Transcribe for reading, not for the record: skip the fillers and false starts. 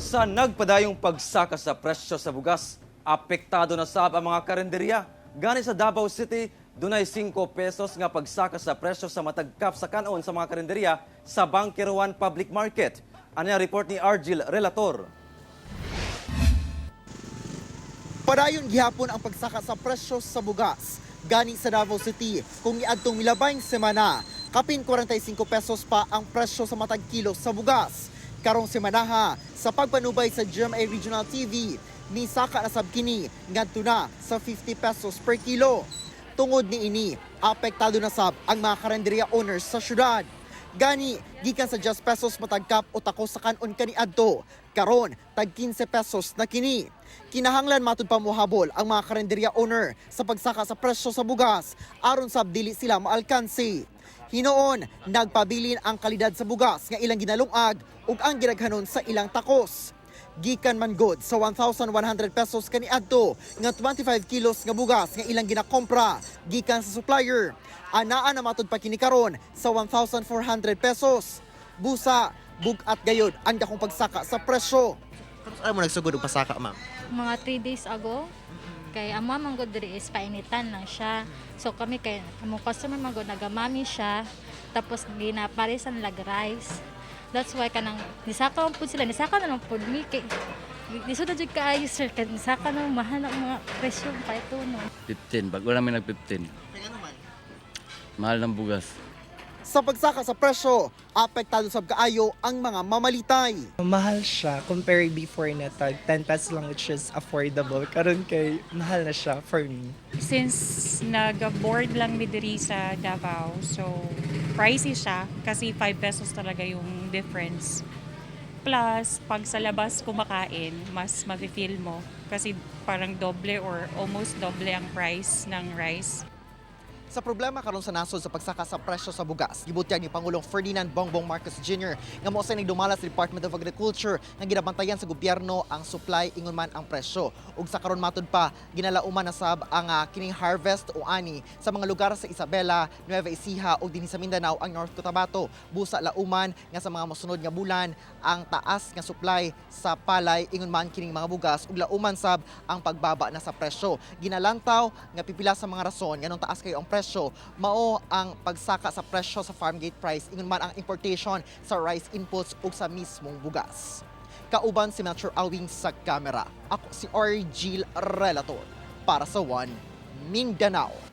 Sa nagpadayong pagsaka sa presyo sa bugas, apektado na sab ang mga karinderya. Gani sa Davao City, dunay 5 pesos nga pagsaka sa presyo sa matag cup sa kanon sa mga karinderya sa Bangkerohan Public Market. Ano ang report ni Argil Relator? Padayon gihapon ang pagsaka sa presyo sa bugas. Gani sa Davao City, kung niadtong milabayng semana, kapin 45 pesos pa ang presyo sa matag kilo sa bugas. Karong semanaha, sa pagpanubay sa GMA Regional TV, nisaka na sab kini ngadto na sa 50 pesos per kilo. Tungod niini, apektado na sab ang mga karinderya owners sa syudad. Gani, gikan sa 10 pesos matag cup o tako sa kanon kaniadto. Karon, tag 15 pesos na kini. Kinahanglan matud pa mohabol ang mga karinderya owner sa pagsaka sa presyo sa bugas aron sab dili sila maalkanse. Hinoon, nagpabilin ang kalidad sa bugas nga ilang ginalungag ug ang gidaghanon sa ilang takos. Gikan man gud sa 1,100 pesos kaniadto nga 25 kilos nga bugas nga ilang ginakompra gikan sa supplier. Anaa na matud pa kini karon sa 1,400 pesos. Busa, bug-at gayod ang dakong pagsaka sa presyo. Ano mo nagsugod og pasaka, ma'am? Mga 3 days ago, kay amo man gud diri is painitan lang siya. So kami kay among customer man gud nagamami siya, tapos ginaparisan lag rice. That's why kanang nisaka man pud sila, nisaka na lang pud mi kay lisod na jud kaayo, sir, kay nisaka na, mahal na ang mga presyo pa ito, no. 15. Bago namin nag-15. Mahal ng bugas. Sa pagsaka sa presyo, apektado sab kaayo ang mga mamalitay. Mahal siya compared before na tag 10 pesos lang, which is affordable. Karon kay mahal na siya for me. Since nag-board lang mi diri sa Davao, so pricey siya kasi 5 pesos talaga yung difference. Plus, pag sa labas kumakain, mas mafe-feel mo kasi parang doble or almost doble ang price ng rice. Sa problema karon sa nasod sa pagsaka sa presyo sa bugas, gibutyag ni Pangulong Ferdinand Bongbong Marcos Jr. nga mao sa nagdumala sa Department of Agriculture nga ginabantayan sa gobyerno ang supply ingon man ang presyo. Ug sa karon matud pa ginalauman na sab ang kining harvest o ani sa mga lugar sa Isabela, Nueva Ecija ug dinhi sa Mindanao ang North Cotabato. Busa lauman nga sa mga mosunod nga bulan ang taas nga supply sa palay ingon man kining mga bugas ug lauman sab ang pagbaba na sa presyo. Ginalantaw nga pipila sa mga rason nganong taas kayo ang presyo mao ang pagsaka sa presyo sa farm gate price ingon man ang importation sa rice inputs ug sa mismong bugas. Kauban si Melchor Awing sa kamera. Ako si Argil Relator para sa One Mindanao.